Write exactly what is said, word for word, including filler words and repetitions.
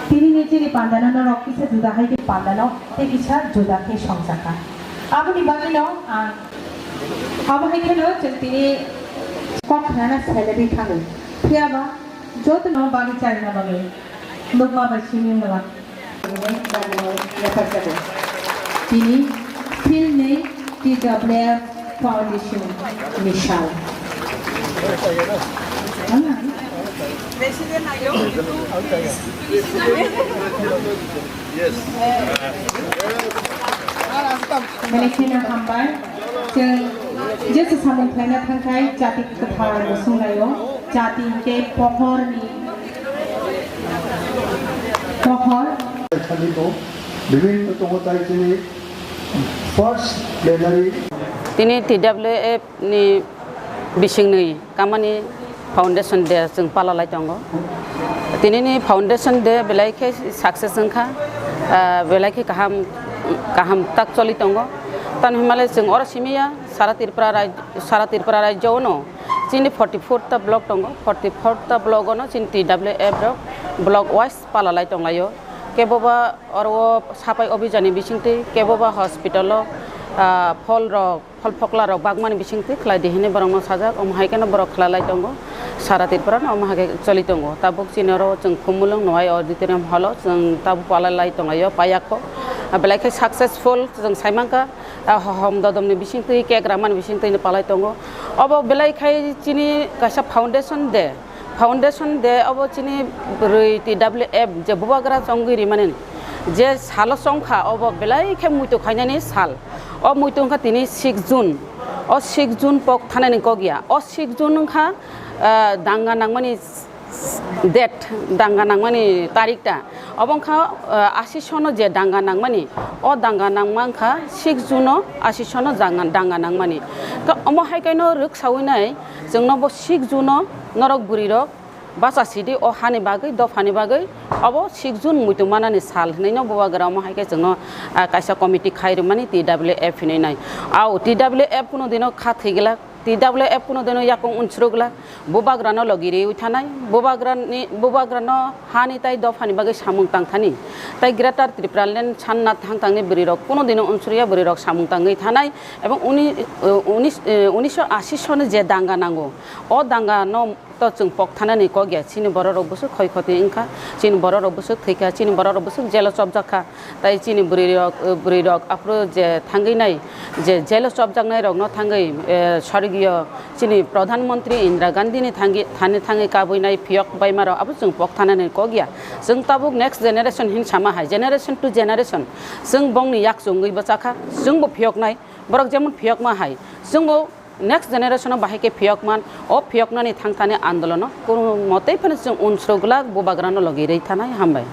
Tini ni chini pandano norok kisa juda hai khe pandano tei kisa juda khe songjakha. Aboni bagwino ang abo hai kheno chwng tini kok khnana salary thangwi. Phiyaba jotono bagwi charina bagwi nukma bai simi wngla. Tini Phil ni T W F Foundation ni sal. Belai kheno hambai. Chwng Jesu samung khlaina thangkhai jati kwthar bo sunglaio, jati hinkhe pohorni pohor. Thani bo bibhinno tongo tai chini first plenary. Tini T W F ni bisingni kamani Foundation Day chwng palalai tongo. Tinini Foundation Day belai khe success wngkha, ah, belai khe kaham, kaham tak choli tongo. Tamo hinmale chwng oro simiya sara Tripura raj-, sara Tripura rajyo ono chini forty four ta block tongo, forty four ta block ono chini T W F rok block wise palalai tonglaio. Keboba oro sapai obhijani bisingtwi, keboba hospital o, ah, phol rok, phol phokla rok bagmani bisingtwi khlai di hinwi borokno sajak, omo hai kheno borok khwlalai tongo, sara Tripura no omo hai khe choli tongo. Tabuk chini oro chwng Khumulwng Noai Auditorium hall o chwng tabuk palalai tonglaio, paiya kho. Ah, belai khe successful chwng sai mankha, ah, hohom dodomni bisingtwi, cake ramani bisingtwi no palai tongo. Obo belai khai chini kaisa foundation day, Foundation Day obo chini bwrwi T W F je bubagra chongwi rimani je salo chongkha obo belai khe muitu khainani sal. O muitu wngkha tini six June. O six June pok thanani kok ya. O six June wngkha, ah, danga nangmani date, danga nangmani tarik ta. Obo wngkha, ah, asi sono je danga nangmani. O danga nangma wngkha six June o asi sono danga, danga nangmani. Khe omo hai kaino rwksawi nai chwngno bo six June o norok bwrwi rok bacha sidi o hani bagwi, dophani bagwi obo six June muitu manani sal hinwi no bubagra omo hai khe chwngno, ah, kaisa committee khai rwmani T W F hinwi nai. Au T W F kuno dino kha thwi glak, T W F kuno dino yakung unsuru glak, bubagrano logi riwi thanai, bubagrani, bubagrano hani tai dophani bagwi samung tang thani. Tai Greater Tipraland sanna thang tangni bwrwi rok kuno dino unsuriya bwrwi rok samung tangwi thanai, ebong uni, eh, unis, eh, unisho asi soni je danga nango, o danga no to chwng pok thanani kok ya, chini borok rok bwswk khoi khoti wngkha, chini borok rok bwswk thwikha, chini borok rok bwswk jelo chopjak kha, tai chini bwrwi rok, eh, bwrwi rok aphuru je thangwi nai, je jelo chopjaknai rokno thangwi, eh, sorgiyo chini Pradhan Mantri Indira Gandhi ni thangwi, thani thangwi kabwi nai phiyok baima rok abo chwng pok thanani kok ya. Chwng tabuk next generation hin sama hai, generation to generation chwng bongni yak chungwi bwchakha, chwngbo phiyok nai, borok jemon phiyok ma hai, chwngbo next generation o bahai khe phiyok man, o phiyoknani thang thani andolono kunu motei phano chwng unsuru glak bubagrano logi rwi thanai. Hambai.